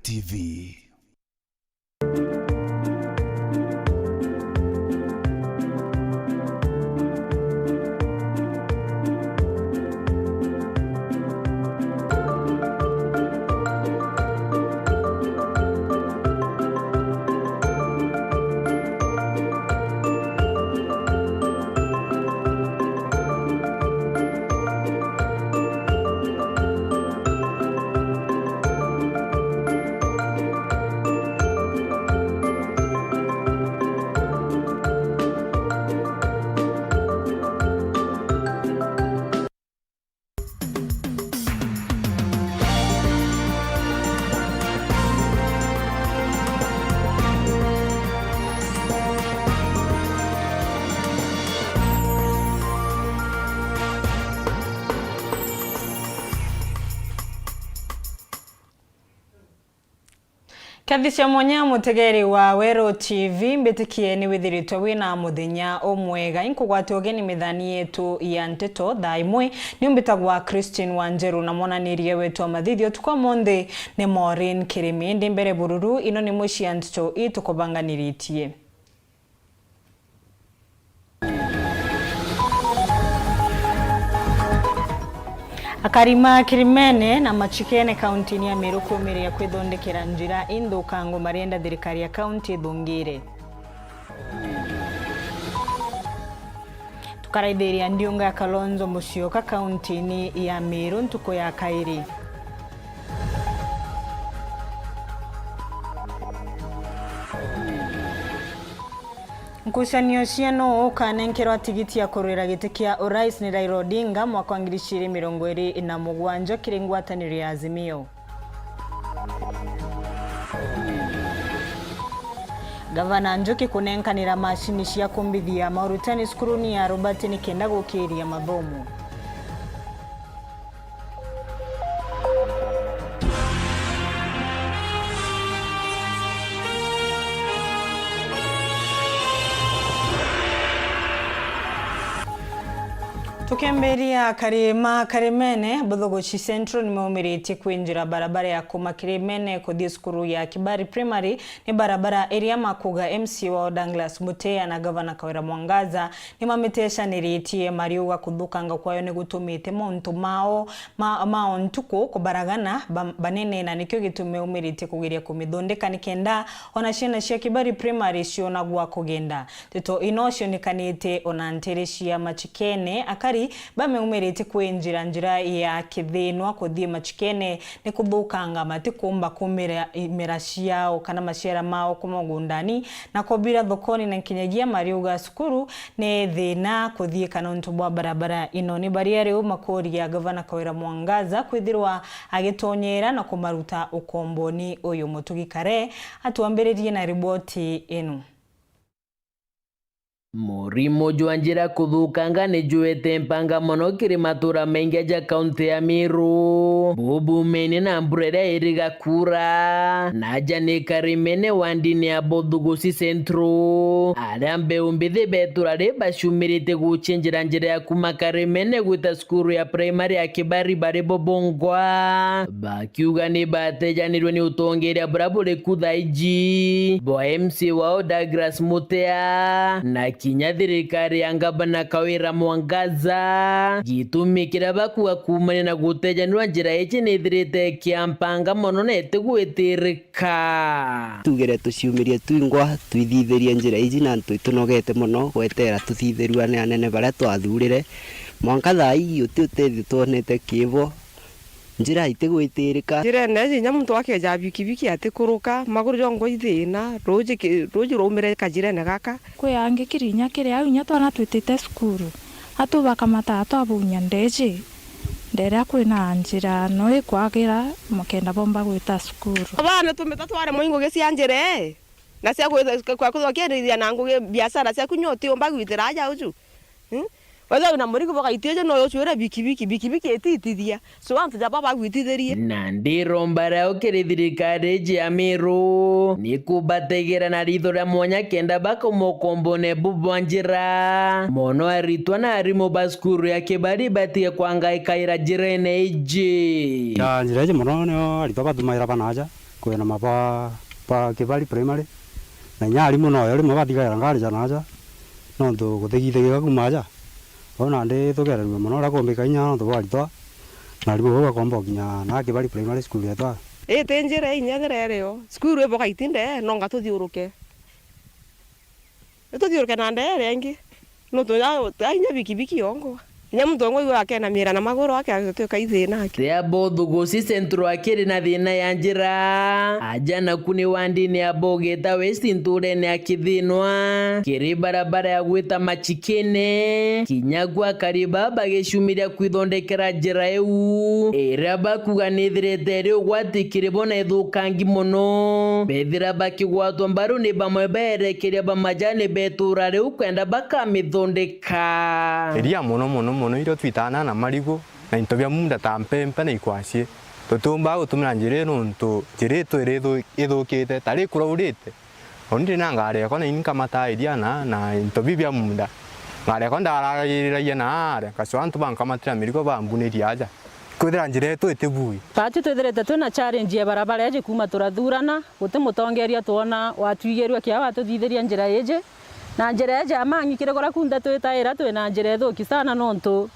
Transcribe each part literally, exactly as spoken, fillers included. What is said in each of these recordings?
T V. Kathi cia mwanya, mutegeri wa Weru T V, mbitikie ni withiritwe wina muthenya umwega. Inkugwate ugeni mithani yetu ya nteto thaa imwe. Ni umbitagwa Christine Wanjeru na mwananirie wetu wa mathithio tuku umunthi ni Maureen Kirimi. Ndi mbere bururu, ino ni imwe cia nteto itukubanganiritie. Akari ma Kirimene na Machikene kaunti-ini ya Meru kumiria kwithondekera njira inthukangu, marienda thirikari ya kaunti ithungire. Tukaraithiria ndiunga ya Kalonzo Musyoka kaunti-ini ya Meru ntuku ya kairi. Ngucanio cia nuu ukanenkerwa tigiti ya kurwira giti kia urais ni Raila Odinga mwaka wa ngiri igiri mirongo iri na mugwanja kiri ngwataniro ya Azimio. Gavana Njuki kunenkanira macini cia kumbithia maurutani cukuruni ya Robert nikenda gukiria mathomo. Tukemberia, akari ma Karimene, Buthuguchi Central, nimaumiritie kwinjira barabara ya kuma Kirimene kuthii cukuru ya Kibari Primary. Ni barabara iria makuga M C A wao Douglas Mutea na Gavana Kawira Mwangaza nimamitecaniritie, mariuga kuthukanga kwayo ni gutumite mauntu mao ma, ma o ntuku kubaragana ba-, banene, na nikio gitumi maumiritie kugeria kumithundika nikenda ona ciana cia Kibari Primary ciona gwa kugenda. Nteto ino cionekanite ona ntiri cia Machikene, akari bameumirite kwinjira njira ya Kithinwa kuthii Machikene ni kuthukanga matikumba kumira imera ciao kana maciara mao kuma mugundani na kubira thokoni, na nkinyagia mariuga cukuru ni thina kuthiika nontu bwa barabara ino. Ni baria riu makuria Gavana Kawira Mwangaza kwithirwa agitonyera na kumaruta ukomboni uyu. Mutugi Kare atwambiririe na riboti ino. Murimo jwa njira kuthukanga ni jwete mpanga mono kiri matura maingi ja kaunti ya Meru, bubumene na mbura iria iriga kuura. Naja ni Karimene wa ndini ya Buthuguchi Central, aria mbeu mbithi betura ri baciumirite gucenjera njira ya kuma Karimene gwita cukuru ya primary ya Kibari bari bubungwa. Ba kiuga ni batejanirwe ni utongeria buria buri ku thaa iji bwa M C A wao Douglas Mutea na kinya thirikari ya Ngavana Kawira Mwangaza. Gitumi kiria bakuga kuumania na gutejanirwa njira iji ni ithirite ikiampanga mono na itigwitirika. Tugere tuciumirie twingwa twithithirie njira iji na antu itunogete mono gwetera tuthithirua ni anene baria twathurire. Mwanka thaa ii uti utethio twonete kibo. Njira itigwitirika. Njirene iji inya muntu akeja bikibiki atikuruka, maguru jongwa ithina, ruji ki-, ruji rumire kajirene gaka. Kwi angi kiri inya kiri au inya twana twitite cukuru, atu bakamata twabunya ndeji, nderia kwina njira no ikwagira makenda bomba gwita cukuru. Abana tumita tware mwi ngugi cia njira ii, na cia kwithwa-, kwa kwithwa ukiendeithia na ngugi biashara ciaku inya utiumba gwitira aja uju. Hmm? Wethira wina murigo bagaitija no ucwire bikibiki, bikibiki ititithia. So antu jaba bagwitithirie. Na ndiromba riao kiri thirikari iji ya Meru ni kubategera na ritho ria mwanya kenda bakauma ukombone bu bwa njira. Mono aritwa na arimu ba cukuru ya Kibari batige kwangaikaira njirene iji. Ya njira iji mono nio aritwa bathumaira banaja. Kwina mabaa ba Kibari Primary, na inya arimu noyo rimwe bathigaira ngari ja naaja, nontu gutigithigika kuuma aja. Kwou nandi tugererua mono uria kumbika inya nontu bwa aritwa, na arimu bau bakomba gukinya naa Kibari Primary School yetu. Ii ti njira inya njira irio. Cukuru iboga itinde, nonga tuthiuruke. Ni tuthiuruke na ndee iria ingi. Nontu ya, ya inya bikibiki yongwa. Inya muntu ongwa igua akenamira na maguru ake agituika ithina aki. Ria Bothugusi Central akiri na thina ya njira. Aja naku ni wandini ya Bogeta West nturene ya Kithinwa. Kiri barabara ya gwita Machikine. Kinya gwa Kariba bagiciumiria kwithondekera njira iu. Iria bakuga ni ithirite iri ugwati kiri bo na ithukangi mono. Bethira bakigwatwa mbaru ni bamwe berekeria ba majani betura riu kwenda bakamithondeka. Iria mono mono mono irio twitaana na marigu na into bia munda ta mpempe na ikwacii. Tutiumbaga gutumira njira ii nontu njira ii twiri ithu-, ithukite, ta ri kuraurite. Uni ndina ngari yakwa na ini nkamata iria na, na into biu bia munda. Ngari yakwa ndaragiriragia na aria, nkacua antu bankamatira mirigo bambuniria aja. Kwithira njira yetu itibui. Baatwi twithirite twina challenge ya barabara iji kuuma turathurana, guti mutongeria twona watwigirua kiawa watuthithiria njira iji. Na njira iji ya mang'i kiri kuria kunthe twitaira twina njira ithuki sana nontu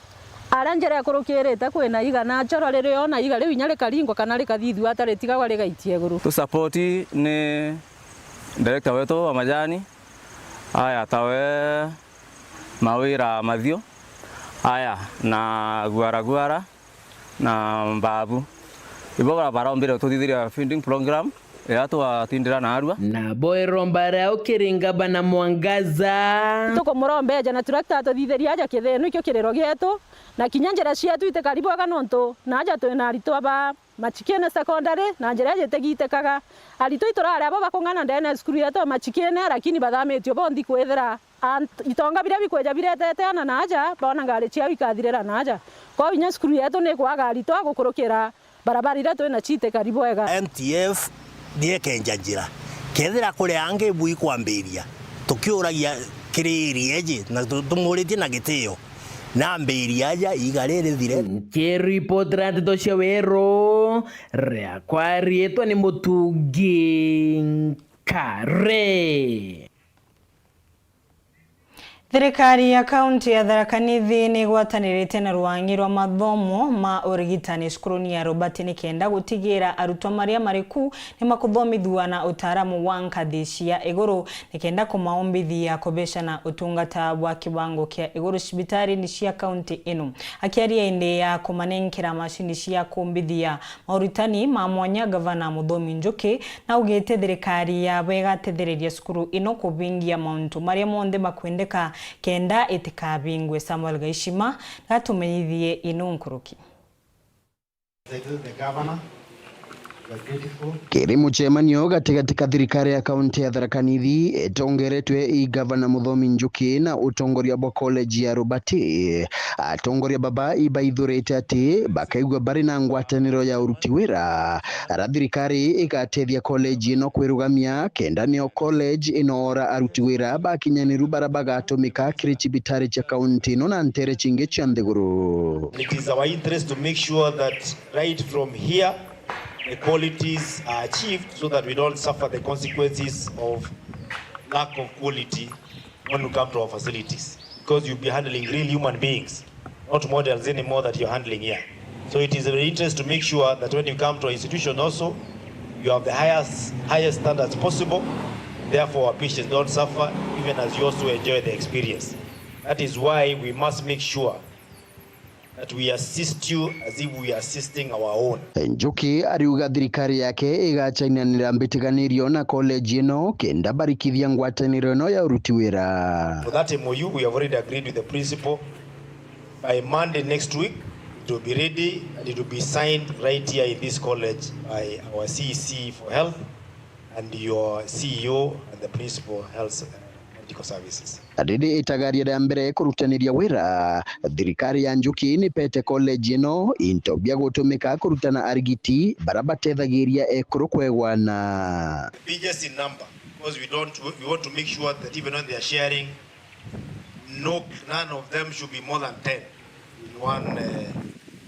aria njira ikurukirite kwina iga na choro riria ona iga riu inya rikaringwa kana rikathithua ata ritigagwa rigaitia iguru. Tu support ni director wetu wa majani, aya tawe Mawira Mathiu, aya na Guara Guara na Mbabu. Ibo bara-, barombire gututhithiria feeding program iria twatindira narua. Nabo iromba riao kiri ngavana Mwangaza. Tukumurombeja na tractor atuthithirie aja kithinu ikio kiriro gietu, na kinya njira cietu itikari bwega nontu naja twina aritwa ba Machikene Secondary, na njira iji itigitikaga. Aritwa ituraari abo bakung'ana ndene ya cukuru yetu ya Machikene, lakini bathamitue bonthi kwithira ant-, itonga biria bikwija biretete ana naaja, boona ngari ciao ikathirira naaja. Kwou inya cukuru yetu ni ikwaga aritwa gukurukira barabara iria twina cio itikari bwega. N T F ni ikenja njira. Kethira kuri angi bui kwambiria, tukiuragia kiri area iji na tu-, tumuritie na gitio, nambiria aja iga riri rithire. Nkiripotera ndeto cia Weru, riakwa riitwa ni Mutungi Nkare. Thirikari ya kaunti ya Tharaka Nithi ni igwatanirite na rwang'i rwa mathomo ma urigitani cukuruni ya Robati nikenda gutigira arutwa maria mari ku ni makuthomithua na utaaramu wa nkathi cia iguru nikenda kumaumbithia kubeca na utungata bwa kiwango kia iguru cibitarini cia kaunti ino. Akiaria indi ya kumanenkera macini cia kumbithia maurutani ma mwanya, Gavana Muthomi Njuki naugite thirikari yabo igatethereria cukuru ino kubingia mauntu maria monthe makwendeka kenda itikabingwe. Samuel Gaishima natumenyithie ino nkuruki. Kiri mucemanio gatigati ka thirikari ya kaunti ya Tharaka Nithi itongeretwe i Gavana Muthomi Njuki na utongoria bwa college ya Robati, atongoria baba ibaithurite ati bakaigua bari na ngwataniro ya uruti wira aria thirikari igatethia college ino kwirugamia kenda nio college inoora aruti wira bakinyaniru baria bagatumika kiri cibitari cia kaunti ino na ntere cingi cia nthiguru. It is our interest to make sure that right from here, the qualities are achieved so that we don't suffer the consequences of lack of quality when we come to our facilities, because you'll be handling real human beings, not models anymore that you're handling here. So it is in our interest to make sure that when you come to our institution also, you have the highest, highest standards possible. Therefore, our patients don't suffer, even as you also enjoy the experience. That is why we must make sure that we assist you as if we are assisting our own. Njuki ariuga thirikari yake igacainanira mbitikanirio na college ino kenda barikithia ngwataniro ino ya uruti wira. For that M O U, we have already agreed with the principal. By Monday next week, it will be ready and it will be signed right here in this college by our C E C for health and your C E O and the principal health, uh, medical services. Riri itagaria ria mbere kurutaniria wira, thirikari ya Njuki ni pete college ino into bia gutumika kurutana arigiti bara batethagiria ekuru kwegwana. The biggest in number, because we don't, we want to make sure that even when they are sharing, no, none of them should be more than ten in one, uh,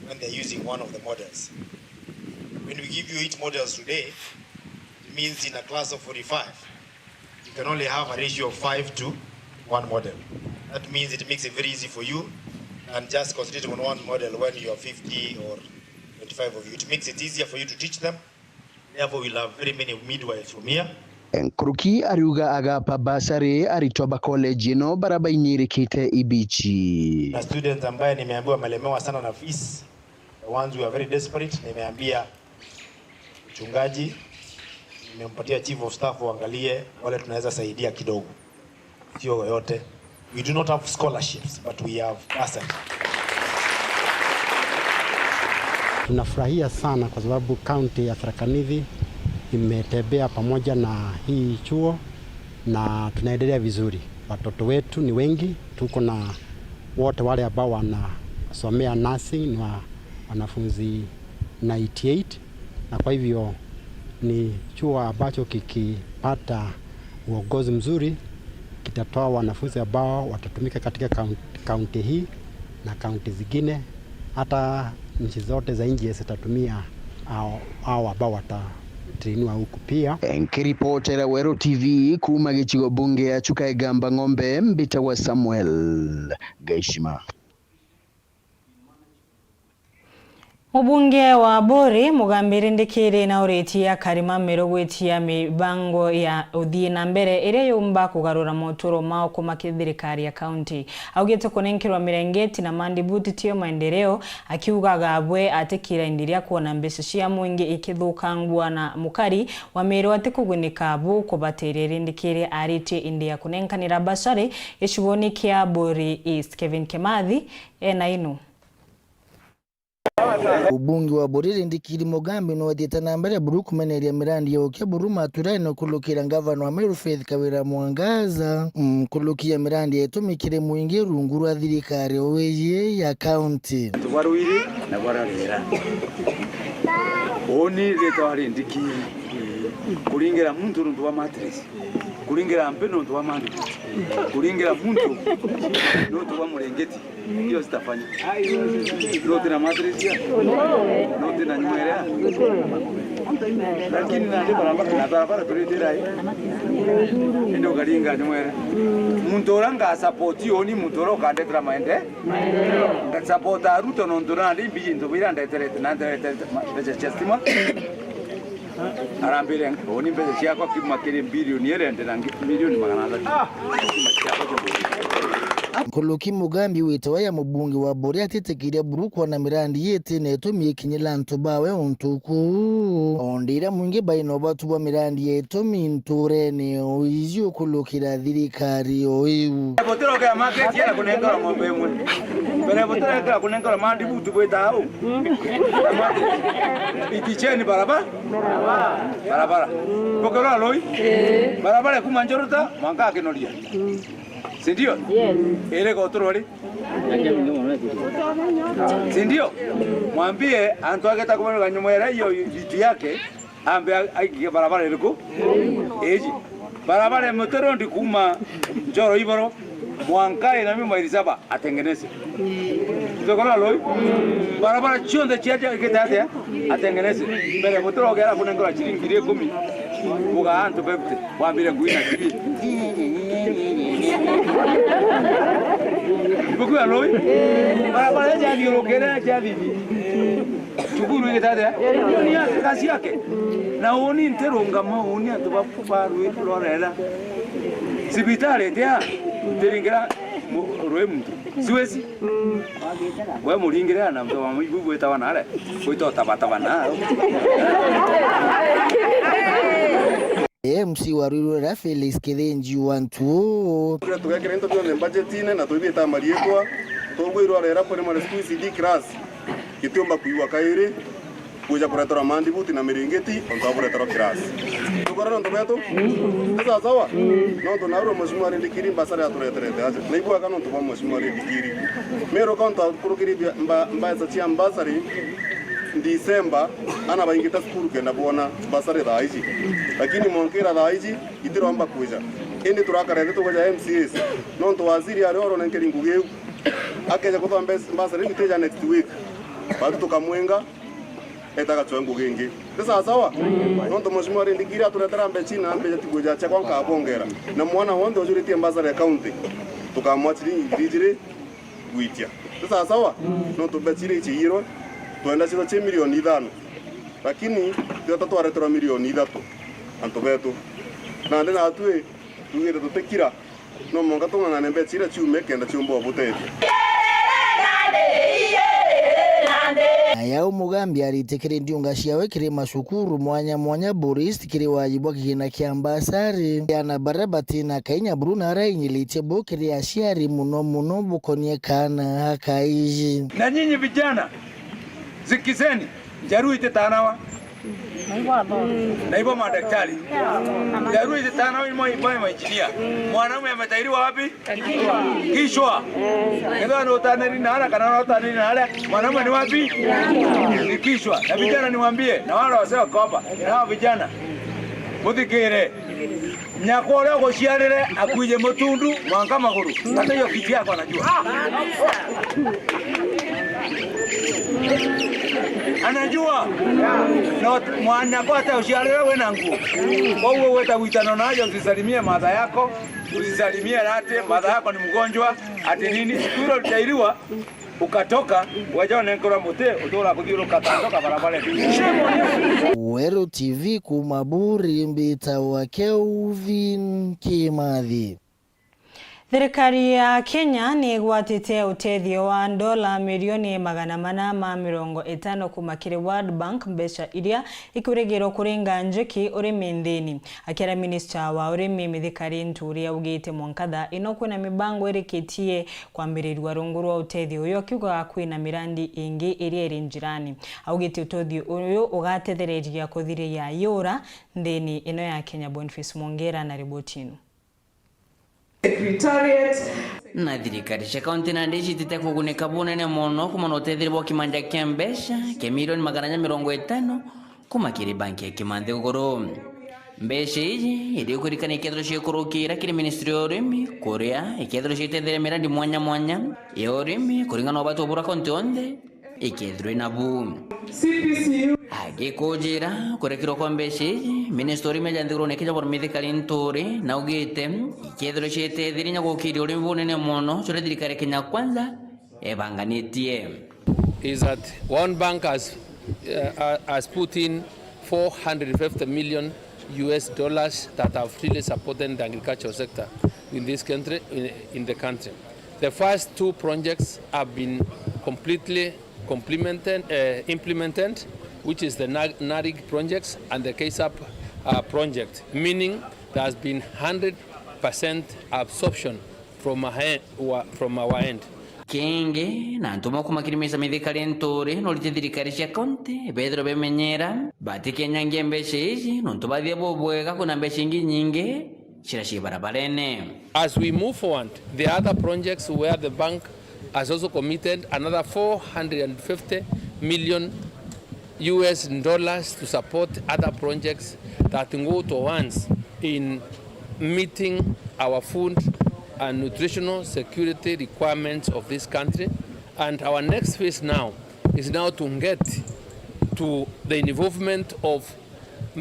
when they're using one of the models. When we give you eight models today, Means in a class of forty-five, you can only have a ratio of five to one model. That means it makes it very easy for you and just concentrating on one model when you are fifty or twenty-five of you. It makes it easier for you to teach them. Therefore, we'll have very many midwives from here. Nkuruki ariuga agapa bursary aritwa ba college ino bara bainyirikite ibichi. Na students ambaye nimeambiwa wamelemewa sana na fees, the ones who are very desperate, nimeambia mchungaji, nimempatia chief of staff waangalie wale tunaweza saidia kidogo. Sio yote. We do not have scholarships, but we have bursary. Tunafurahia sana kwa sababu kaunti ya Tharaka Nithi imetembea pamoja na hii chuo na tunaendelea vizuri. Watoto wetu ni wengi, tuko na wote wale ambao wanasomea nursing ni wa-, wanafunzi ninety-eight, na kwa hivyo ni chuo ambacho kikipata uongozi mzuri kitatoa wanafunzi ambao watatumika katika kaun-, kaunti hii na kaunti zingine. Hata nchi zote za nje zitatumia hao, hao ambao watatrainiwa huku pia. Nkiripotera Weru T V kuuma gicigo bunge ya Chuka Igamba Ng'ombe, mbitagwa Samuel Gaishima. Mubunge wa Buri, Mugambi Rindikiri, nauritie akari ma Meru gwitia mibango ya uthii na mbere iria yumba kugarura moturo mao kuma ki thirikari ya kaunti. Augite kunenkerwa mirengeti na mandibuti tio maendeleo, akiugaga bwe atikira indi ria kuona mbeca cia mwingi ikithukangua na mukari wa Meru atikugunika bu kubatiria. Rindikiri aritie indi ya kunenkanira basari gicigoni kia Buri East. Kevin Kimathi ena inu. Ubunge wa Buri Rindikiri Mugambi nwethiite na mbere buru kumeneria mirandi ya ukia buru maturene ukulukira ngavana wa Meru Faith Kawira Mwangaza, mm, nkuluki ya mirandi ya itumi kiri mwingi rungu rwa thirikari uiji ya kaunti. Antu ba rwiri na bararira. Uuni ritwa Rindikiri. Kuringira muntu nontu wa mattress. Kuringira mpi nontu wa mandu. Kuringira muntu nontu wa murengeti. Hiyo sitafanya. Noti na mattress ya. Noti na nyuma ya. Lakini na ndio barabara, na barabara turitira hii. Ndio karinga nyuma ya. Muntu ura nga support yo ni muntu ura ukandetera maende. Nga support Ruto nontu na ndi mbiji ntu bira ndeterete na ndeterete ma-, mbeca cia stima. Arambire, "Uuni mbeca ciakwa kiuma kiri bilioni iri ndira ngi-, milioni magana athatu." Nkuluki Mugambi witawa ya mubunge wa Buri atitikiria buru kwona mirandi yiti na itumi ikinyira antu bawe untu kuu. Ondira mwingi baina ubatu bwa mirandi ya itumi nturene o iji ukulukira thirikari o iu. Butirokera market yera kunengera ng'ombe imwe. Mbere butirokera kunengera mandibuti bwita au. Iticheni barabara. Barabara. Bukirora rui. Barabara kuma Njorota mwanka Kinoria. Si ndio? Yes. Ere gotoro ri. Si ndio? Mwambie antu ageta kubaruga nyuma ya hiyo vitu yake, ambe a-, aikie barabara iriku? Iji. Barabara ya Mutoro ndi kuma Njoro Iboro, mwanka ina mi maili saba atengeneze. Tokora loi. Barabara cionthe cia, cia, ikite atia? Atengeneze. Mbere Mutoro ogera kunengera ciringi ngiri ikumi. Uga antu fifty. Wambire kuina kibi. Bukua loi. Barabara ya thiurukire ya thithi. Cukuru igite atia? Ni ya kazi yake. Na uuni ntirungama, uuni antu ba, ba rwi rorera. Sibitari itia, ntiringira mu-, rwi muntu. Siwezi. We muringira na mtu wa mwibu gwitawa nare. Gwita utabatabana. M C wa Ruiru ra Felix Kithinji wa Ntuo. Tugekira into bionthe mbajetine na twithiite mariitwa. Tugwirwa rera primary school C D class. Gitiumba kuigwa kairi. Kwija kureterwa mandibuti na miringiti, ontu wa kureterwa kirasi. Tukora nontu betu? Ni sawa sawa? Nontu naurwe Mheshimiwa Rindikiri mbasari atureterete aja. Na ibwega nontu bwa Mheshimiwa Rindikiri. Meru kaunti akurukiritie mba-, mbaeca cia mbasari December, ana baingite cukuru kenda bwona mbasari thaa ici. Lakini mwankira thaa ici, itiromba kwija. Indi turakarete tugeja M C As. Nontu waziri ari oro nenkeri ngugi iu. Akeja kuthwa mbes-, mbasari itija next week. Batu tukamwenga. Eta gacwe ngugi ingi. Ni sawa sawa? Nontu mheshimiwa Rindikiri aturetera mbeca ina, mbeca tikuja cia kwa nkabongera. Na mwana wonthe ujuritie mbasari ya county, tukamwa ciringi ngiri ijiri gwitia. Ni sawa sawa? Nontu mbeca iria iciiyirwe, twenda ciithwa ci milioni ithano. Lakini tweta twareterwa milioni ithatu, antu betu. Nandi natwi tugite tutikira. No mwanka tung'ang'ane mbeca iria ciume kenda ciumba ubutethia. Nayau Mugambi aritie kiri ndiunga ciawe kiri macukuru mwanya mwanya Boris kiri waji bwa kigina kia mbasari. Ana baria batina kainya buru na arainyilitie bo kiri aciari muno muno bukonie kaana akaiji. Na nyinyi vijana, sikizeni, Njaruo ititanawa. Na hivyo madaktari. Njaruo ititanawa ni mwa maengineer. Mwanaume ametairiwa wapi? Kichwa. Kethira ni utaniri na ala kana ni utaniri na ala, mwanaume ni wapi? Ni kichwa. Na vijana niwaambie, na wale wasee wako hapa, na hao vijana, muthikire. Nyakwa uria uguciarire akuije mutundu mwanka maguru. Hata hiyo kitu yako anajua. Anajua. Na mwananyakwa hata uciarire wina nguo. Kwa hiyo wewe utawitana nayo, usisalimie mother yako, usisalimie ati mother yako ni mgonjwa, ati nini. Siku ile ulichairiwa, ukatoka, waja unenkerwa muti, utura kuthiuruka tandoka barabarani. Weru T V kuma Buri, mbita wa Kelvin Kimathi. Thirikari ya Kenya ni igwatite utethio wa ndola milioni magana mana ma mirongo itano kuma kiri World Bank, mbeca iria ikurigirwo kuringa njuki urimi nthini. Akiaria minista wa urimi Mithika Linturi augite mwanka thaa ino kwina mibango irikitie kwambirirua rungu rwa utethio uyu, akiuga kwina mirandi ingi iria iri njirani. Augite utethio uyu ugatethereria kuthiria yura nthini ino ya Kenya. Boniface Mwongera na riboti ino. Secretariat. Na thirikari cia kaunti nandi icitite kugunika bunene mono kumana na utetheria bwa kimanja kia mbeca kia milioni magana nya mirongo itano kuma kiri banki ya Kimanthi Guguru. Mbeca iji iri ukurikana ikethirwa ciikurukira kiri ministry ya urimi, kuria ikethirwa ciitetheria mirandi mwanya mwanya ya urimi kuringana na ubati bura kaunti yonthe ikethirwa inabu. Agikujira kurekerwa kwa mbeca iji, ministry ya urimi aja nthigurune Kenya Bwana Mithika Linturi naugite ikethirwa ciitetheria inya gukiria urimi bunene mono, curia thirikari ya Kenya Kwanza ebanganitie. Is that World Bank has, uh, uh, has put in four hundred fifty million U S dollars that have really supported the agricultural sector in this country, in, in the country. The first two projects have been completely complemented, uh, implemented, which is the Na-, NARIG projects and the KSAP, uh, project, meaning there has been hundred percent absorption from a he-, wa-, from our end. Kingi, na antu amwe kuma kiri misa mithikari nturi, norite thirikari cia kaunti bethirwe bemenyera, batikenyangie mbeca iji, nontu bathia bubwega, kwina mbeca ingi nyingi ciria ci barabarene. As we move forward, the other projects where the bank has also committed another four hundred and fifty million U S dollars to support other projects that go towards in meeting our food and nutritional security requirements of this country. And our next phase now is now to get to the involvement of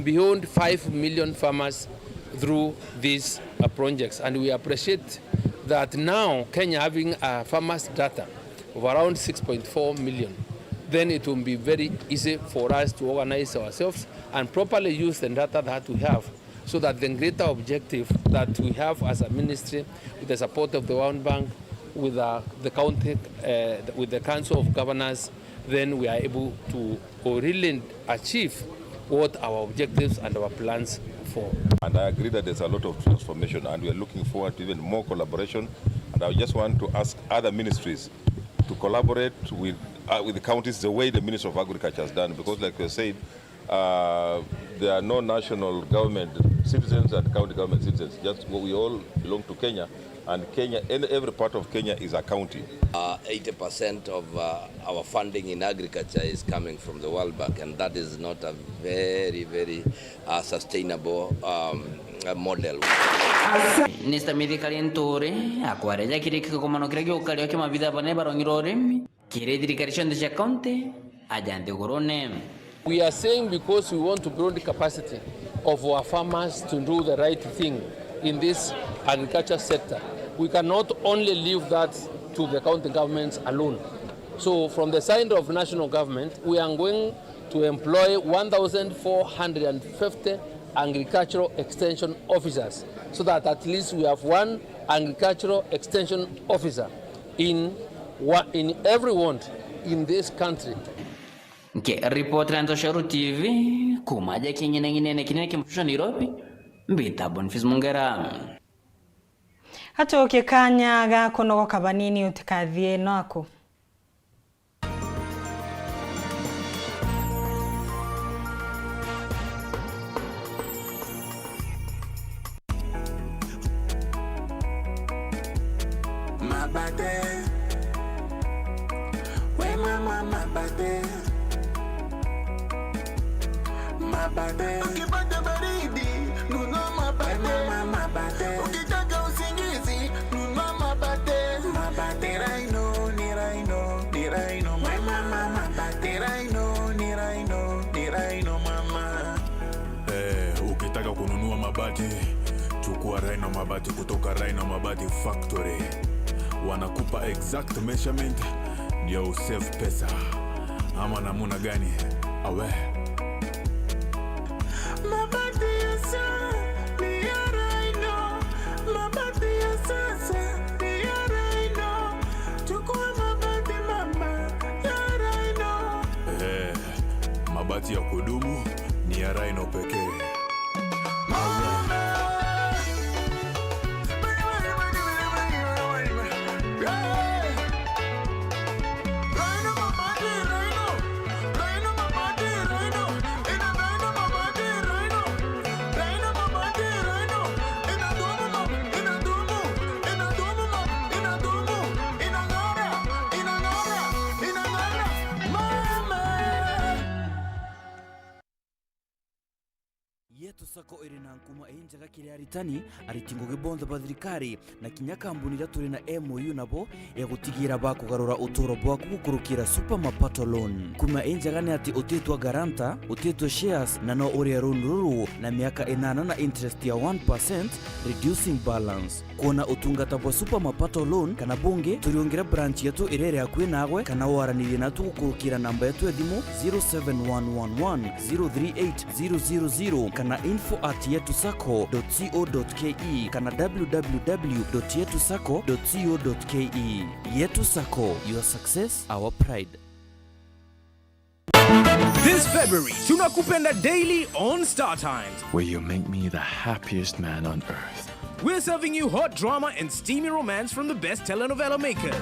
beyond five million farmers through these, uh, projects. And we appreciate that now Kenya having a farmers data of around six point four million, then it will be very easy for us to organize ourselves and properly use the data that we have, so that the greater objective that we have as a ministry, with the support of the World Bank, with, uh, the county, uh, with the Council of Governors, then we are able to really achieve what our objectives and our plans for. And I agree that there's a lot of transformation, and we are looking forward to even more collaboration. And I just want to ask other ministries to collaborate with, uh, with the counties the way the Ministry of Agriculture has done, because, like you said, uh, there are no national government citizens and county government citizens. Just what we all belong to Kenya, and Kenya, in every part of Kenya is a county. Uh, eighty percent of, uh, our funding in agriculture is coming from the World Bank, and that is not a very, very, uh, sustainable, um, uh, model. Minista Mithika Linturi akwareja kiri kikomano kiria giukario kia mabitha banene barong'irwe urimi kiri thirikari cionthe cia kaunti aja nthigurune. We are saying because we want to build capacity of our farmers to do the right thing in this agriculture sector. We cannot only leave that to the county governments alone. So from the side of national government, we are going to employ one thousand four hundred and fifty agricultural extension officers, so that at least we have one agricultural extension officer in wa-, in every ward in this country. Nkiripotera Ntoshoro T V, kuuma aja king'ineng'inene kinene kia mucusho Nairobi, mbita Boniface Mungera. Atuukie kanya ga kunogoka banini, utikathie naku. Mabate. We mama mabate. Mabate. Ukipata baridi, nunua mabate. We mama mabate. Ukitaka usingizi, nunua mabate. Mabate Rhino, ni Rhino, ni Rhino, mama. Mabate Rhino, ni Rhino, ni Rhino, mama. Eh, ukitaka kununua mabati, chukua Rhino Mabati kutoka Rhino Mabati Factory. Wanakupa exact measurement ndio usave pesa. Ama namuna gani? Awe. Mabati ya sa-, ni ya Rhino. Mabati ya sasa ni ya Rhino. Chukua mabati mama ya Rhino. Eh. Mabati ya kudumu ni ya Rhino pekee. Yetu Sacco iri na nkuma injega kiri aritani, ariti ngugi bonthe ba thirikari, na kinya kambuni iria turi na M O U nabo, ya gutigira bakugarura uturo bwaku gukurukira Super Mapato Loan. Nkuma injega ni ati utitwa guarantor, utitwa shares, na no urie loan ruru na miaka inana na interest ya one percent, reducing balance. Kwona utungata bwa Super Mapato Loan kana bungi, turiungire branch yetu iria iri akui naagwe, kana waranirie natu gukurukira namba yetu ya thimu zero seven one one one zero three eight zero zero zero kana info at yetu sacco dot co dot ke kana w w w dot yetu sacco dot co dot ke. Yetu Sacco, your success, our pride. This February, tunakupenda daily on Star Times. Will you make me the happiest man on earth? We're serving you hot drama and steamy romance from the best telenovela makers.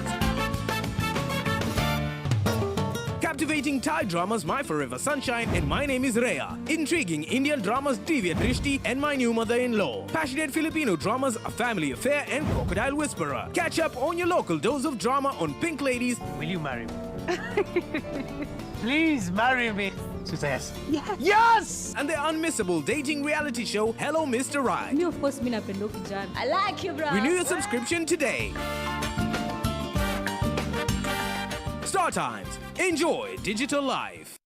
Captivating Thai dramas My Forever Sunshine and My Name is Rhea. Intriguing Indian dramas Divya Drishti and My New Mother-in-Law. Passionate Filipino dramas A Family Affair and Crocodile Whisperer. Catch up on your local dose of drama on Pink Ladies. Will you marry me? Please marry me. She says, yes. Yes! And the unmissable dating reality show, Hello Mister Right. Me, of course, mi napenda huyu kijana. I like you, bro. Renew your subscription today. Star Times. Enjoy digital life.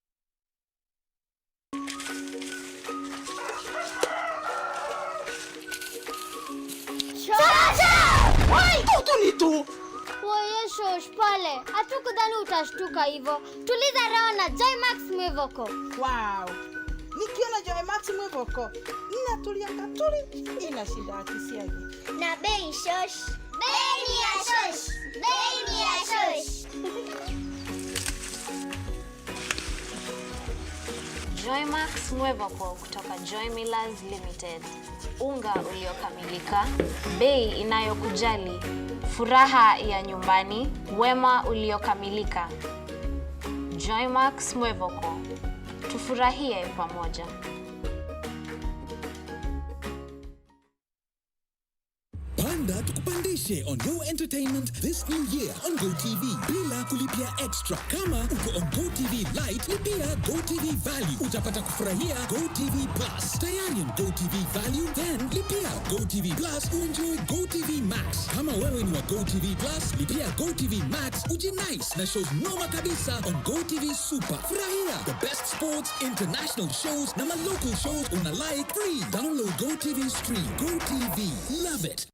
Chacha! Wai, tutu ni tu. Woye shosh, pole. Hatukudhani utashtuka hivyo. Tuliza roho na Joymax Mwivoko. Wow. Nikiona Joymax Mwivoko, ninatulia katuri, inashinda akisiagi. Na bei shosh. Bei ni ya shosh. Bei ni ya shosh. Joymax Mwevoko kutoka Joy Millers Limited. Unga uliokamilika, bei inayokujali, furaha ya nyumbani, wema uliokamilika. Joymax Mwevoko, tufurahie pamoja. Panda tukupandishe. On your entertainment this new year on GoTV bila kulipia extra. Kama uko on GoTV Lite, lipia GoTV Value. Utapata kufurahia GoTV Plus. Tayari on GoTV Value? Then lipia GoTV Plus uenjoy GoTV Max. Kama wewe ni wa GoTV Plus, lipia GoTV Max ujinice na shows noma kabisa on GoTV Super. Furahia the best sports, international shows na ma local shows on a like free. Download GoTV Stream. GoTV. Love it.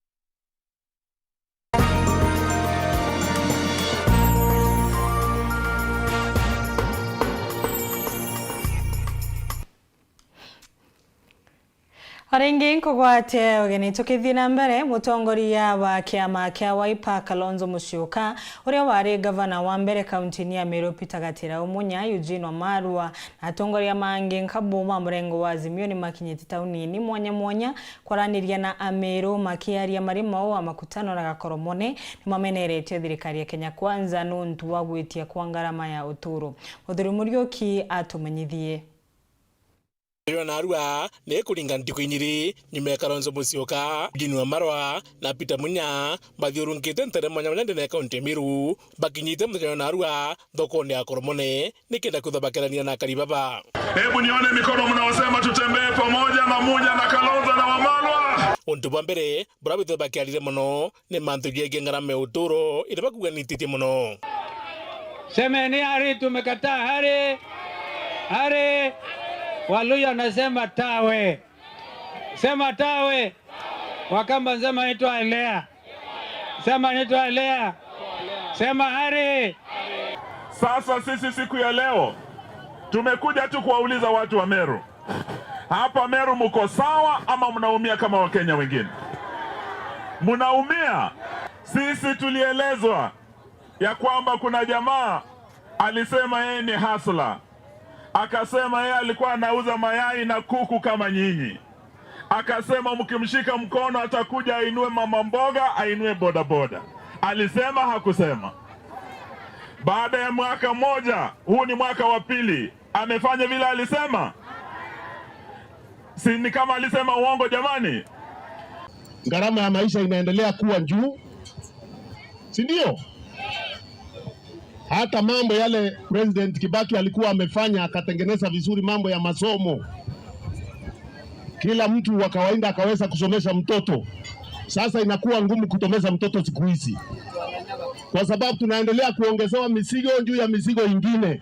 O ringi nkugwate ugeni. Tukithii na mbere, mutongoria wa kiama kia Wiper Kalonzo Musyoka, uria wari gavana wa mbere kaunti-ini ya Meru Peter Gatira Umunya, Eugene Wamalwa na atongoria mangi nkabu ma murengo wa Azimio ni makinyite tauni-ini mwanya mwanya kwaraniria na Ameru, makiaria mari mau a makutano na Gakoromone. Ni mameneretie thirikari ya Kenya Kwanza nuntu wa gwitia kwa ngarama ya uturo. Muthuri Muriuki atumenyithie. Muthenya wa narua ni kuringa ntuku inyiri nyuma ya Kalonzo Musyoka, Eugene Wamalwa na Peter Munya bathiurunkite ntere mwanya mwanya ndene ya kaunti ya Meru, bakinyite muthenya wa narua thokone ya Koromone nikenda kwithwa bakerania na akari baba. Hebu nione mikono mnaosema tutembee pamoja na Munya na Kalonzo na Wamalwa. Untu bwa mbere buria bithwe bakiarire mono ni mantu jegie ngarama ya uturo iria bakuganititie mono. Semeni hari, tumekataa hari. Hari. Waluya anasema tawe. Sema tawe. Wakamba sema nitwaelea. Sema nitwaelea. Sema hari. Sasa sisi siku ya leo tumekuja tu kuwauliza watu wa Meru. Hapa Meru mko sawa ama mnaumia kama Wakenya wengine? Mnaumia. Sisi tulielezwa ya kwamba kuna jamaa alisema yeye ni hustler. Akasema yeye alikuwa anauza mayai na kuku kama nyinyi. Akasema mkimshika mkono atakuja ainue mama mboga, ainue bodaboda. Alisema, hakusema? Baada ya mwaka moja, huu ni mwaka wa pili, amefanya vile alisema? Si ni kama alisema uongo jamani? Gharama ya maisha inaendelea kuwa juu, si ndio? Hata mambo yale President Kibaki alikuwa amefanya, akatengeneza vizuri mambo ya masomo, kila mtu wa kawaida akaweza kusomesha mtoto. Sasa inakuwa ngumu kutomeza mtoto siku hizi, kwa sababu tunaendelea kuongezewa mizigo juu ya mizigo ingine.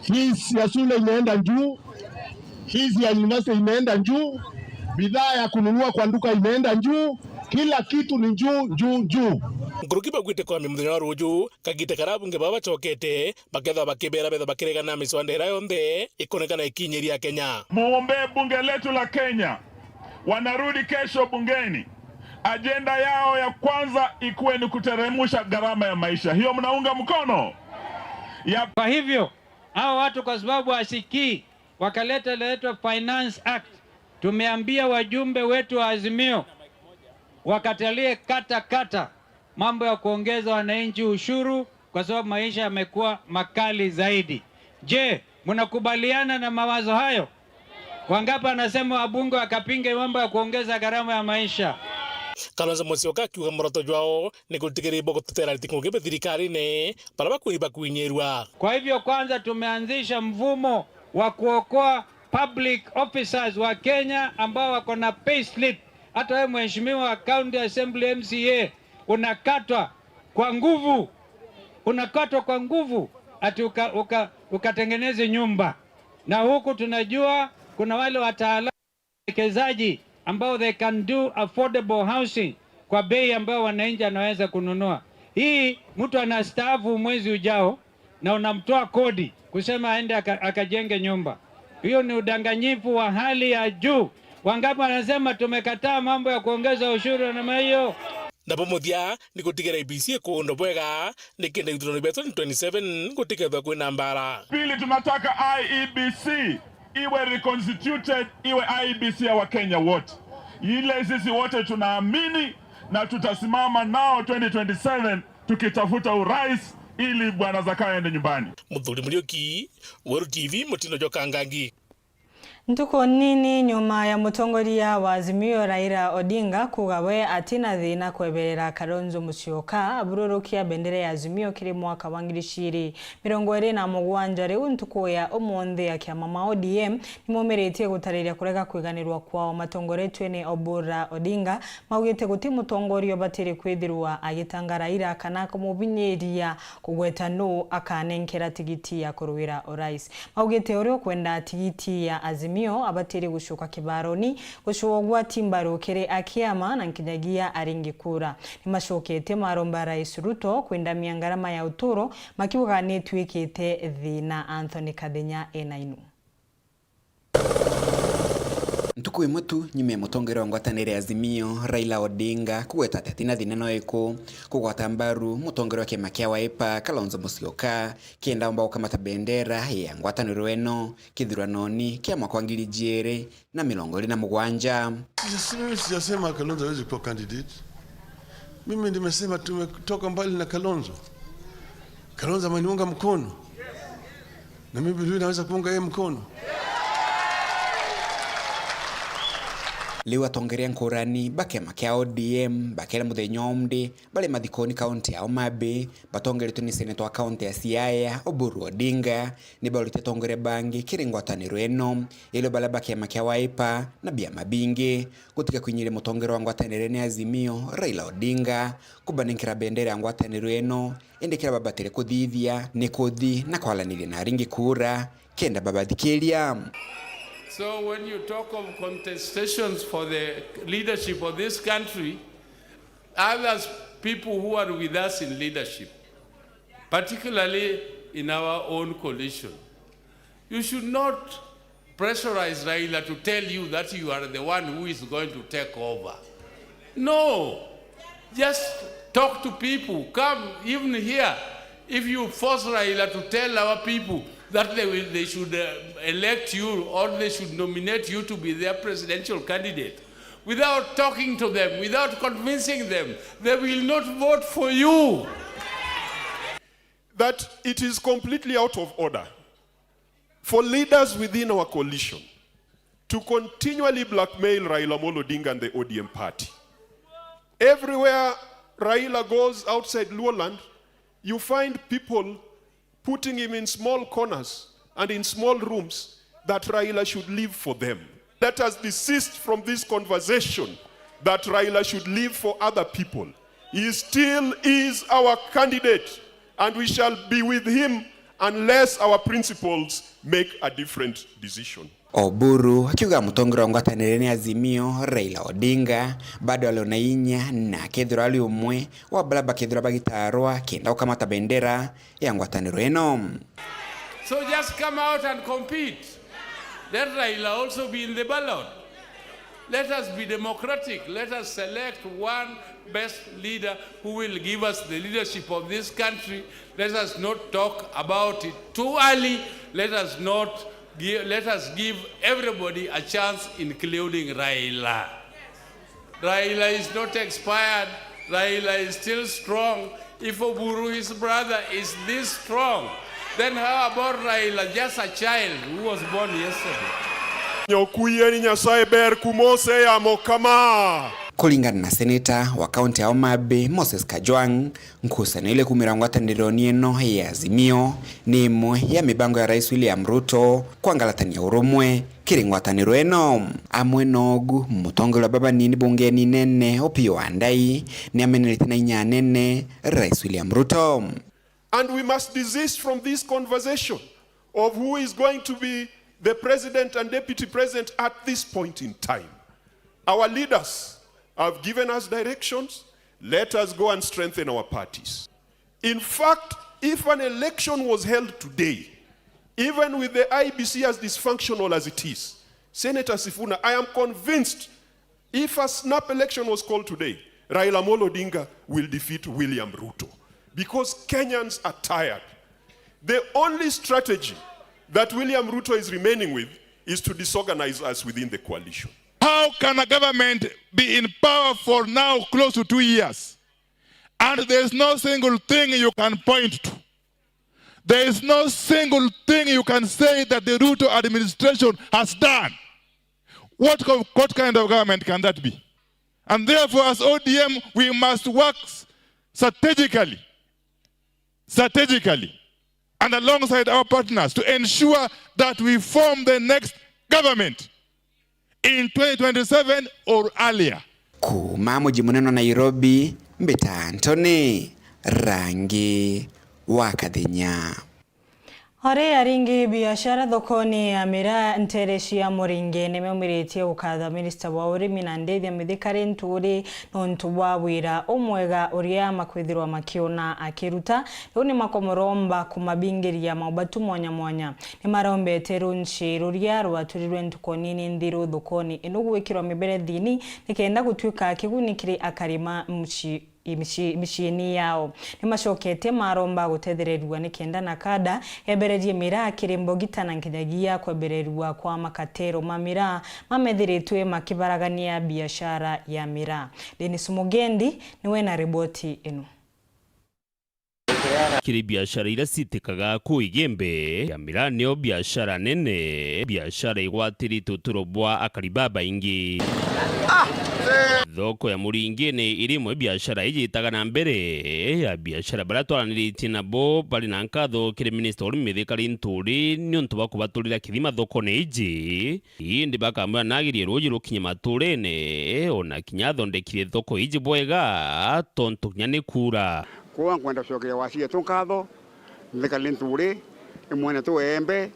Fees ya shule imeenda juu, fees ya university imeenda juu, bidhaa ya kununua kwa duka imeenda juu, kila kitu ni juu, juu, juu. Nkuruki bagwite kwambia muthenya wa ruju, kagita karia abunge baba bacokete, bakethwa bakibera betha bakiregana na miswanda iria yonthe ikonekana ikinyiria Kenya. Muombe bunge letu la Kenya, wanarudi kesho bungeni. Ajenda yao ya kwanza ikuwe ni kuteremusha gharama ya maisha. Hiyo mnaunga mkono? Ya Kwa hivyo, hao watu kwa sababu wasikii, wakaleta inaitwa Finance Act. Tumeambia wajumbe wetu wa Azimio wakatalie kata kata mambo ya kuongeza wananchi ushuru kwa sababu maisha yamekuwa makali zaidi. Je, mnakubaliana na mawazo hayo? Wangapi anasema wabunge wakapinge mambo ya kuongeza gharama ya maisha? Kalonzo Musyoka akiuga muroto jwao ni gutigiria bo gututera ariti ngugi be thirikarine, baria bakwiri bakwinyirua. Kwa hivyo, kwanza tumeanzisha mfumo wa kuokoa public officers wa Kenya ambao wako na payslip. Hata wewe mheshimiwa wa County Assembly M C A, unakatwa kwa nguvu, unakatwa kwa nguvu ati uka-, uka-, ukatengeneze nyumba, na huku tunajua kuna wale wataalamu wekezaji ambao they can do affordable housing kwa bei ambayo wananchi anaweza kununua. Hii mtu anastaafu mwezi ujao na unamtoa kodi kusema aende aka-, akajenge nyumba. Hiyo ni udanganyifu wa hali ya juu. Wangapi wanasema tumekataa mambo ya kuongeza ushuru na namna hiyo? Nabo muthia ni gutigira I E B C ikuundwa bwega, nikenda ithurano bia twenty twenty-seven gutikethwa kwina mbara. Pili, tunataka I E B C iwe reconstituted, iwe I E B C ya Wakenya wote. Ile sisi wote tunaamini na tutasimama nao twenty twenty-seven tukitafuta urais ili Bwana Zakayo aende nyumbani. Muthuri Muriuki, Weru T V, Mutindo jwa Kangangi. Ntuku nini nyuma ya mutongoria wa Azimio Raila Odinga kuuga we atina thina kweberera Kalonzo Musyoka abururukia bendera ya Azimio kiri mwaka wa ngiri ciiri mirongo iri na mugwanja, riu ntuku ya umunthi akiama ma O D M nimumiritie gutariria kurega kwiganirwa kwao matongoretue ni Obura Odinga. Maugite guti mutongoria ubatiri kwithirwa agitanga Raila kana kumubinyiria kugweta nuu akanenkera tigiti ya kuruira urais. Maugite uria ukwenda tigiti ya Azimio abatiri gucoka kibaroni gucua ugwati mbaru kiri akiama na nkinyagia aringi kura. Nimacoketie maromba Rais Ruto kwindamia ngarama ya uturo, makiuga nituikite thina. Anthony Kathenya ena inu. Ntuku imwe tu nyuma ya mutongoria wa ngwataniro ya Azimio, Raila Odinga, kugweta ati atina thina no iku kugwata mbaru mutongoria wa kiama kia Wiper, Kalonzo Musyoka, kenda omba gukamata bendera ya ngwataniro ino kithuranoni kia mwaka wa ngiri ijiri na mirongo iri na mugwanja. Sija-, mimi sijasema Kalonzo hawezi kuwa candidate. Mimi nimesema tumetoka mbali na Kalonzo. Kalonzo ameniunga mkono. Na mimi vile vile naweza kuunga yeye mkono. Riu atongeria nkurani ba kiama kia O D M bakera muthenya umdi bari mathikoni kaunti ya Homa Bay, batongeretwe ni seneta wa kaunti ya Siaya, Oburu Odinga, ni baurite atongeria bangi kiri ngwataniro ino, irio baria ba kiama kia Wiper na biama bingi gutiga kwinyiria mutongeria wa ngwataniro ni Azimio, Raila Odinga, kubanenkera bendera ya ngwataniro ino, indi kiria babatire kuthithia ni kuthi na kwaraniria na aringi kura kenda babathikiria. So when you talk of contestations for the leadership of this country, others, people who are with us in leadership, particularly in our own coalition, you should not pressurize Raila to tell you that you are the one who is going to take over. No. Just talk to people. Come, even here, if you force Raila to tell our people that they will, they should, uh, elect you or they should nominate you to be their presidential candidate, without talking to them, without convincing them, they will not vote for you. That it is completely out of order for leaders within our coalition to continually blackmail Raila Amolo Odinga and the O D M party. Everywhere Raila goes outside Luoland, you find people putting him in small corners and in small rooms that Raila should leave for them. Let us desist from this conversation that Raila should leave for other people. He still is our candidate and we shall be with him unless our principles make a different decision. Oburu akiuga mutongeria wa ngwataniro ni Azimio, Raila Odinga, bado ari na inya na akethirwa ari umwe wa baria bakethirwa bagitarwa kenda gukamata bendera ya ngwataniro ino. So just come out and compete. Let Raila also be in the ballot. Let us be democratic. Let us select one best leader who will give us the leadership of this country. Let us not talk about it too early. Let us not gi-, let us give everybody a chance, including Raila. Raila is not expired. Raila is still strong. If Oburu, his brother, is this strong, then how about Raila, just a child who was born yesterday? Nyokuieni Nyasaye ber kumose ya mokama. Kuringana na seneta wa kaunti ya Homa Bay, Moses Kajwang', ngucanio ile kumira ngwatanironi ino ya Azimio ni imwe ya mibango ya Rais William Ruto kwangalatania urumwe kiri ngwataniro ino. Amwe nogu, mutongeria baba nini bungeni nene Opiyo Wandayi ni amenerete na inya nene Rais William Ruto. And we must desist from this conversation of who is going to be the president and deputy president at this point in time. Our leaders have given us directions. Let us go and strengthen our parties. In fact, if an election was held today, even with the I B C as dysfunctional as it is, Senator Sifuna, I am convinced if a snap election was called today, Raila Amolo Odinga will defeat William Ruto because Kenyans are tired. The only strategy that William Ruto is remaining with is to disorganize us within the coalition. How can a government be in power for now close to two years and there is no single thing you can point to? There is no single thing you can say that the Ruto administration has done. What, co- what kind of government can that be? And therefore, as O D M, we must work strategically, strategically, and alongside our partners to ensure that we form the next government in twenty twenty-seven or earlier. Kuuma muji munene wa Nairobi, mbita Anthony Rangi wa Kathenya. Ari aringi biashara thokoni ya miraa ntere cia Muringi ni maumiritie gukatha minista wa urimi na ndithia Mithika Linturi nontu bwa wira umwega uria makwithirwa makiona akiruta. Riu ni makomoromba kumabingiria maubatu mwanya mwanya. Ni marombete runchi ruria rwaturirwe ntuku nini nthiru thokoni ino gwikirwa miberethini nikenda gutuika kiguni kiri akari ma mucii i mici- miciini yao. Ni macoketie maromba gutethereria nikenda nakada ebererie miraa kiri mbogita na nkinyagia kwebereria kwa makatero ma miraa mamethiritwe makibaragania biashara ya miraa. Dennis Mugendi niwe na riboti ino. Kiri biashara iria citikaga kuu Igembe, ya miraa niyo biashara nene, biashara igwatiritie uturo bwa akari babaingi. Thoko ya Muringini iri imwe biashara ijitaga na mbere ya biashara baria twaraniritie nabo bari na nkatho kiri minista uri Mithika Linturi niuntu bwa kubaturira kithima thokone iji. Indi bakamwira nagirie ruuji rukinye maturene, ona kinya athondekire thoko iji bwega, tontu kinya ni kuura. Kwou nkwenda gucokeria waziri wetu nkatho, Mithika Linturi, ni mwene tu Igembe,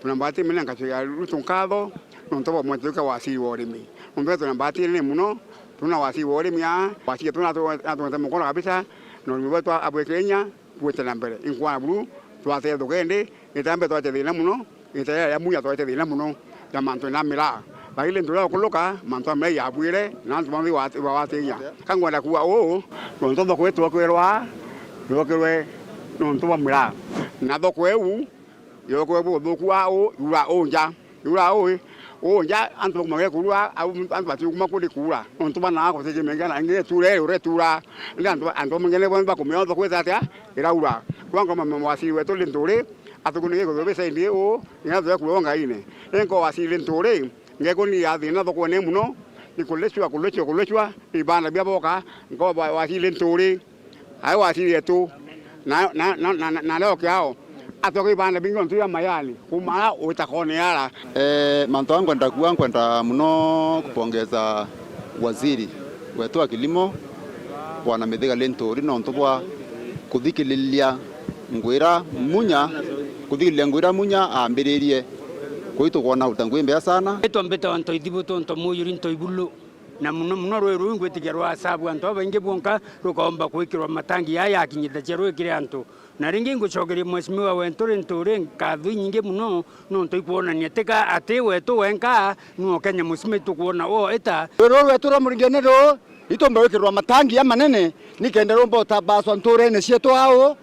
tuna mbati mene ngacokeria Ruto nkatho, nontu bwa mwene tu waziri wa urimi. Nontu tuna mbati nene muno, tuna waziri wa urimi aa, waziri wetu natu- natungate mukono kabisa, na urimi wetu abwikire inya, twite na mbere. Inkwana buru, twatethukende, Gita mbere twaite thina muno, gita riria ria munya twaite thina muno ja mantu na miraa. Lakini nturia ukuluka, mantu a miraa yabuire, na antu bamwe iwa- iwawatinya. Ka ngwenda kuuga uu, nontu thoko ii twokirwe, yokirwe nontu bwa miraa. Na thoko iu, yokirwe buthuku wa uu, yura uu nja. Yura uu, uu nja, antu bakumagire kurua, au antu batiukuma kuri kuura. Nontu bana gutikimenga na ingi ture, ure tura. Ndi antu, antu bamwe ngi ni bonthe bakumenya thoko ita atia, iraura. Kwa ngoma mawaziri wetu Linturi, atukuni gikuthubi saindi uu, nginya tuya kuo ngaine. Inko waziri Linturi, ngekuni ya thina thokone muno, ni kulicua, kulicua, kulicua, ibanda bia boka, nko wa- waziri Linturi, ai waziri wetu, na, na, na, na, na, na leo kiao, atoke ibanda bingi ontu ya mayani, kumara uitakone yara. Eh, mantu aa nkwenda kuuga, nkwenda muno kupongeza waziri wetu wa kilimo, Bwana Mithika Linturi, nontu bwa kuthikiriria ngwira munya, kuthikiriria ngwira munya aambiririe. Kwi tukwona uruta ngui mbea sana. Itwa mbita wa Ntoithibu tonto muyuri Ntoibulu, na muno muno rwi ruu ngwitikia rwasabu antu babaingi bwonka rukaomba kwikirwa matangi aa yakinyithagia rwi kiri antu. Na ringi ngucokeria Mheshimiwa wetu Linturi nkatho inyingi muno, nontu ikwonania tika ati wetu wenka, nwo Kenya musima itukwona wo ita. Ruru rwetu rwa Muringini ruu, itumba gwikirwa matangi amanene, nikenda rumba utabaswa nturene cietu au,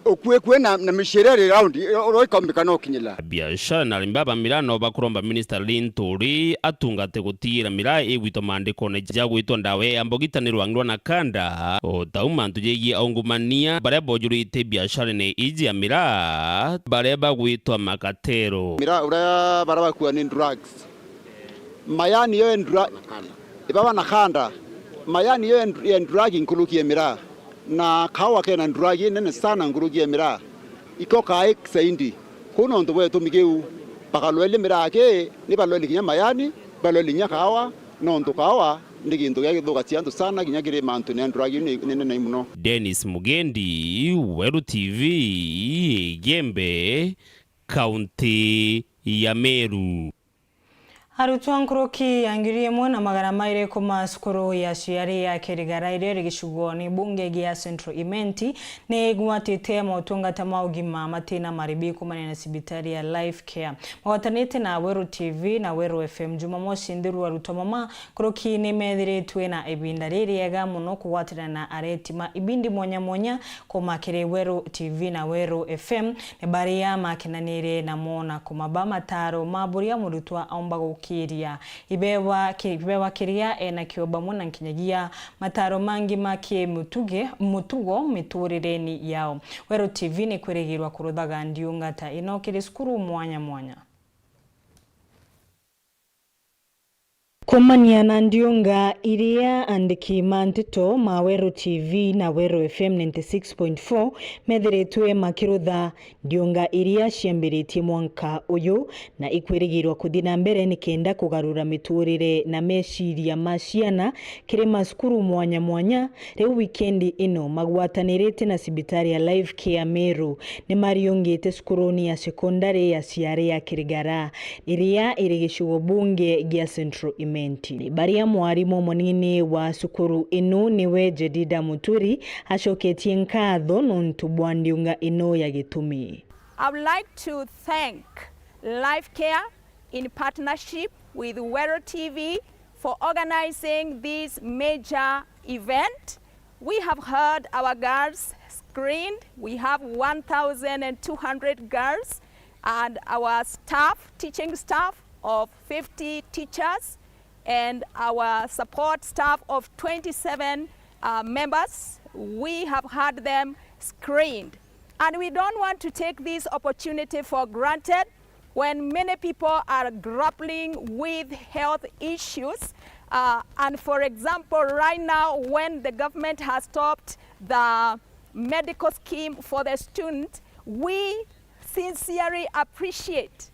ukue kue na, na miciri iri raundi, uro ikaumbika no kinyila. Biashara na arimi baba miraa no bakuromba Minister Linturi atungate gutigira miraa igwitwa maandikone ja gwitwa ndawa ya mbogita ni rwangi rwa nakanda, o tau mantu jegie aungumania baria bojurite biasharene iji ya miraa, baria bagwitwa makatero. Miraa uria baria bakua ni drugs. Mayani yo endra-, ibaba nakanda. Mayani yo end-, enduragi nkuruki ya miraa. Na kawa kena nduragi nene sana nkuruki ya miraa. Iko kai saindi. Kuu nontu bwa gitumi kiu, bakalweli miraa ki, ni balweli kinya mayani, balweli kinya kawa, nontu kawa ni gintu gia githukacia antu sana, kinya kiri mantu ni nduragi ni, ni nene muno. Dennis Mugendi, Weru T V, Igembe, kaunti ya Meru. Arutwo nkuruki ya ngiri imwe na magana mairi kuma cukuru ya Ciari ya Kirigara iria iri gicigooni bunge gia Central Imenti ni igwatite motungata ma ugima matina maribi kumania na cibitari ya Life Care. Magwatanite na Weru T V na Weru F M Jumamosi nthiru, arutwo mama nkuruki ni methiritwe na ibinda ririega muno kugwatana na areti ma ibindi mwanya mwanya kuma kiri Weru T V na Weru F M. Ni baria makenanire namo na kumaba mataro ma buria murutwa aumba guki- iria ibewa ki-, ibewa kiria enakio bamwe na nkinyagia mataro mangi ma kimutuge-, mutugo miturireni yao. Weru T V ni kwirigirwa kuruthaga ndiunga ta ino kiri cukuru mwanya mwanya. Kumania na ndiunga iria andiki ma nteto ma Weru T V na Weru F M ninety six point four methiritwe makirutha, ndiunga iria ciambiritie mwanka uyu na ikwirigirwa kuthi na mbere nikenda kugarura miturire na meciria ma ciana kiri macukuru mwanya mwanya. Riu wikendi ino, magwatanirite na cibitari ya Life Care Meru, ni mariungite cukuruni ya sekondari ya Ciari ya Kirigara, iria iri gicigo bunge gia Central Imenti. Ni baria mwarimu munini wa cukuru ino niwe Jedida Muturi acoketie nkatho nontu bwa ndiunga ino ya gitumi. I would like to thank Life Care in partnership with Weru T V for organizing this major event. We have had our girls screened. We have one thousand and two hundred girls and our staff, teaching staff of fifty teachers and our support staff of twenty-seven, uh, members. We have had them screened. And we don't want to take this opportunity for granted when many people are grappling with health issues. Uh, and for example, right now, when the government has stopped the medical scheme for the student, we sincerely appreciate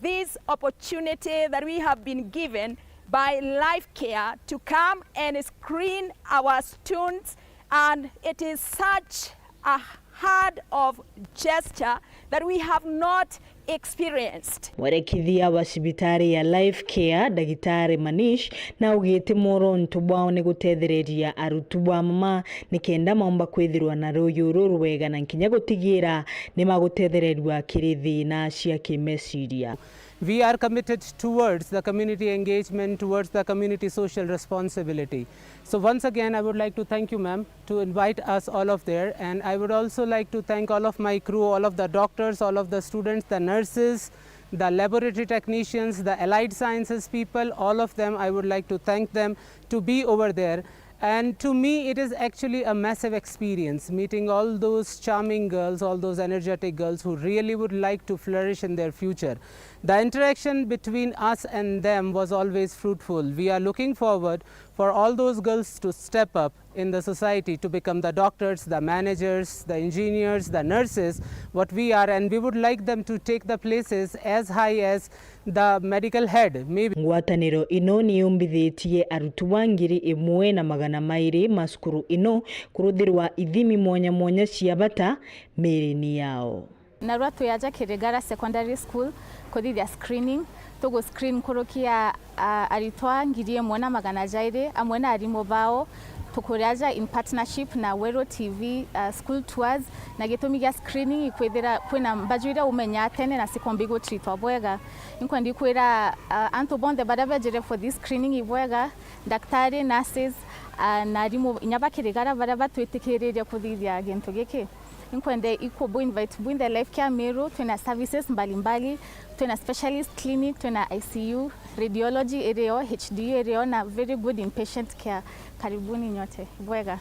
this opportunity that we have been given by Life Care to come and screen our students, and it is such a heart of gesture that we have not experienced. Mwerekithia wa cibitari ya Life Care, Ndagitari Manish, na augite mworonto bwao ni gutethereria arutwa mama nikenda maumba kwithirwa na ruyu rurwega na nkinya gutigira ni magutethererua kiri thina cia kimeciria. We are committed towards the community engagement, towards the community social responsibility. So once again, I would like to thank you, ma'am, to invite us all of there. And I would also like to thank all of my crew, all of the doctors, all of the students, the nurses, the laboratory technicians, the allied sciences people, all of them, I would like to thank them to be over there. And to me, it is actually a massive experience meeting all those charming girls, all those energetic girls who really would like to flourish in their future. The interaction between us and them was always fruitful. We are looking forward for all those girls to step up in the society, to become the doctors, the managers, the engineers, the nurses, what we are, and we would like them to take the places as high as the medical head, maybe. Ngwataniro ino ni yumbithitie arutwa ngiri imwe na magana mairi ma cukuru ino kuruthirwa ithimi mwanya mwanya cia bata miirini yao. Narua twi aja Kirigara Secondary School kuthithia screening. Tugu screen nkuruki ya, a, aritwa ngiri imwe na magana jairi amwe na arimu bao. Tukuri aja in partnership na Weru T V, a, School Tours, na gitumi gia screening ikwithira kwina mbaju iria umenya tene na cikomba igutritwa bwega. Inkwenda ikwira, a, antu bonthe baria bejire for this screening ibwega, daktari, nurses, a, na arimu inya ba Kirigara baria batwitikiririe kuthithia gintu giki. Inkwenda iku-, bu invite bwinthe Life Care Meru, twina services mbalimbali, twina specialist clinic, twina I C U, radiology irio, H D U irio, na very good inpatient care. Karibuni nyote. Bwega.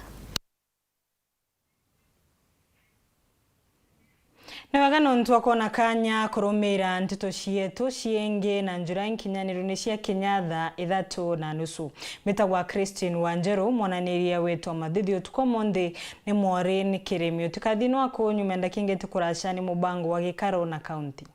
Ni wega nontu akoona kanya kurumira nteto cietu ciingi na njira inkinyaniru ni cia kinya thaa ithatu na nusu. Mbitagwa Christine Wanjeru, mwananiria wetu wa mathithi utuku umunthi ni Maureen Kirimi. Utikathi no akunyume ndakika ingi tikuraca ni mubango wa gikaro na kaunti.